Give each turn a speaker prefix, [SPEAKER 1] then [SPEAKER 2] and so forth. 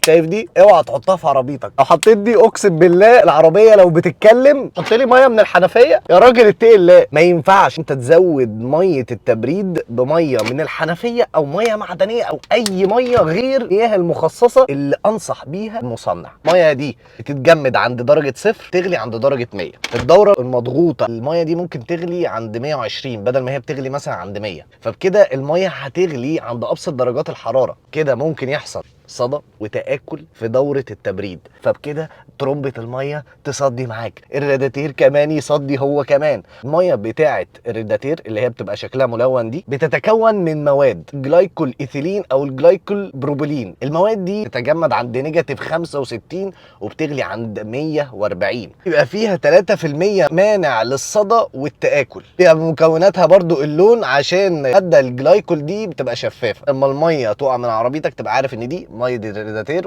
[SPEAKER 1] شايف دي؟ اوعى تحطها في عربيتك. لو حطيت دي اقسم بالله العربية لو بتتكلم حط لي مية من الحنفية يا راجل اتقي الله. ما ينفعش انت تزود مية التبريد بميه من الحنفية او مية معدنية او اي مية غير المياه المخصصة اللي انصح بيها المصنع. المية دي بتتجمد عند درجه 0، تغلي عند درجه 100. الدورة المضغوطه المية دي ممكن تغلي عند 120 بدل ما هي بتغلي مثلا عند 100، فبكده المية هتغلي عند ابسط درجات الحرارة. كده ممكن يحصل صدى وتآكل في دورة التبريد، فبكده ترمبة المية تصدي معاك، الراداتير كمان يصدي هو كمان. المية بتاعة الراداتير اللي هي بتبقى شكلها ملون دي بتتكون من مواد جلايكول ايثيلين او الجلايكول بروبولين. المواد دي بتتجمد عند negative 65 وبتغلي عند 140، يبقى فيها 3% مانع للصدى والتآكل. بيبقى مكوناتها برضو اللون، عشان مادة الجلايكول دي بتبقى شفافة، اما المية تقع من عربيتك تبقى عارف ان دي مية الراداتير.